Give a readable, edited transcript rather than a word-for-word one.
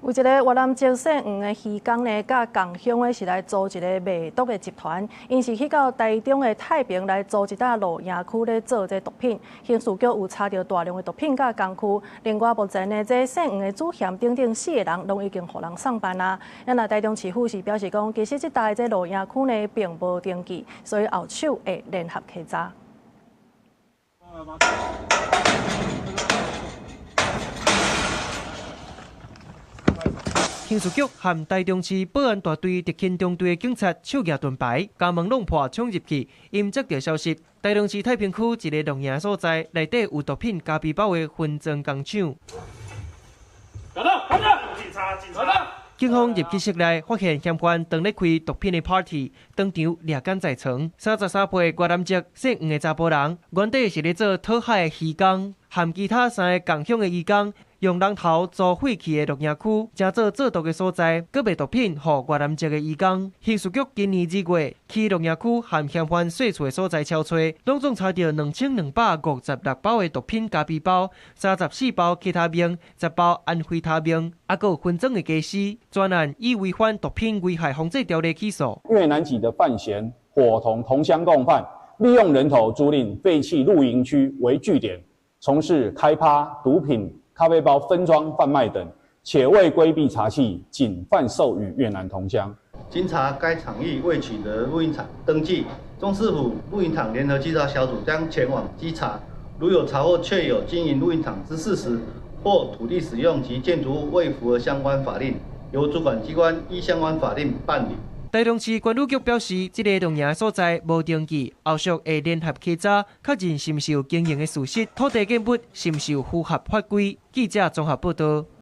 有一个越南籍姓黃的漁工呢，佮仝鄉的是來組一个賣毒的集團，𪜶是去到台中的太平來租一搭露營區咧做這毒品。刑事局有查著大量的毒品佮工具。另外，目前呢，這姓黃的主嫌等等四个人攏已經予人送辦啊。那台中市府是表示講，其實這搭的這露營區呢並無登記，所以後手會聯合稽查。刑事局和台中市保安大隊特勤中隊的警察手舉盾牌，將門弄破衝入去。𪜶接著消息，台中市太平區一个露營所在，內底有毒品咖啡包的分裝工廠。警方入去室內，發現嫌犯當咧開毒品的 party，當場掠姦在床。33歲越南籍姓黃的查埔人，原底是咧做討海的漁工，和其他三个仝鄉的漁工，用人頭租廢棄的露營區，成做製毒的所在，閣賣毒品予越南籍的漁工。刑事局今年2月去露營區和嫌犯稅厝的所在敲揣，攏總查著2256包的毒品咖啡包，34包 K 他命，10包安非他命，猶閣有分裝的家私，專案以違反毒品危害防制條例起訴。越南籍的范閒夥同同鄉共犯，利用人頭租賃廢棄露營區為據點，從事開趴毒品咖啡包分裝販賣等，且為規避查緝，僅販售予越南同鄉。經查該場域未取得露營場登記，中市府露營場聯合稽查小組將前往稽查，如有查獲確有經營露營場之事實，或土地使用及建築物未符合相關法令，由主管機關依相關法令辦理。台中市關理局表示，這个露營所在無登記，後續會聯合稽查，確認是毋是有經營的事實，土地建物是毋是有符合法規。記者綜合報導。